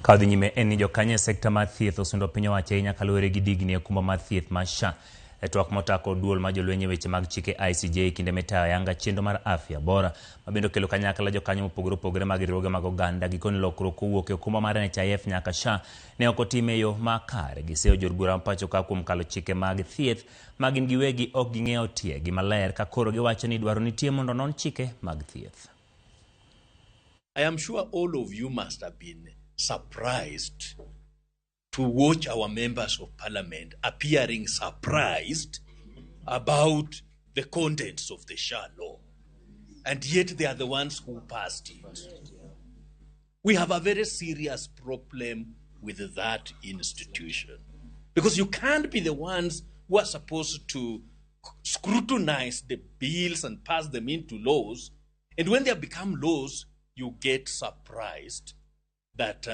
Ka wadhi nyime en ni jokanyo e sekta mar thieth osundo piny owacho ahinya kaluwore gi digni e okumba mar thieth mar SHA. E twak motako duol mar jolweny e weche mag chike ICJ e kinde mitayo ayanga chenro mar afya bora ma bende okelo kanyakla jokanyo mopogore opogore mag riwruoge mag oganda. Gikone lokruok kowuok e okumba mar NHIF nyaka SHA ne ok otim e yo makare. Giseyo jood bura ma pacho ka kuom kalo chike mag thieth ma gin giwegi ok ging'eyo tiegi maler ka koro giwacho ni dwaro nitie mondo onon chike mag thieth. I am sure all of you must have been surprised to watch our members of parliament appearing surprised about the contents of the SHA law. And yet they are the ones who passed it. We have a very serious problem with that institution. Because you can't be the ones who are supposed to scrutinize the bills and pass them into laws. And when they become laws, you get surprised that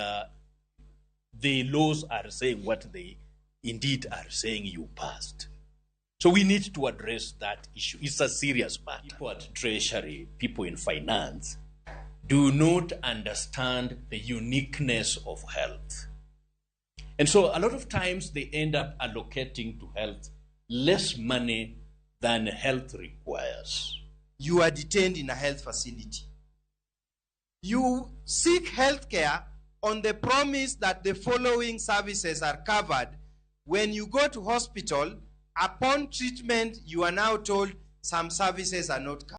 the laws are saying what they indeed are saying you passed. So we need to address that issue. It's a serious matter. People at Treasury, people in finance, do not understand the uniqueness of health. And so a lot of times they end up allocating to health less money than health requires. You are detained in a health facility. You seek health care on the promise that the following services are covered. When you go to hospital, upon treatment, you are now told some services are not covered.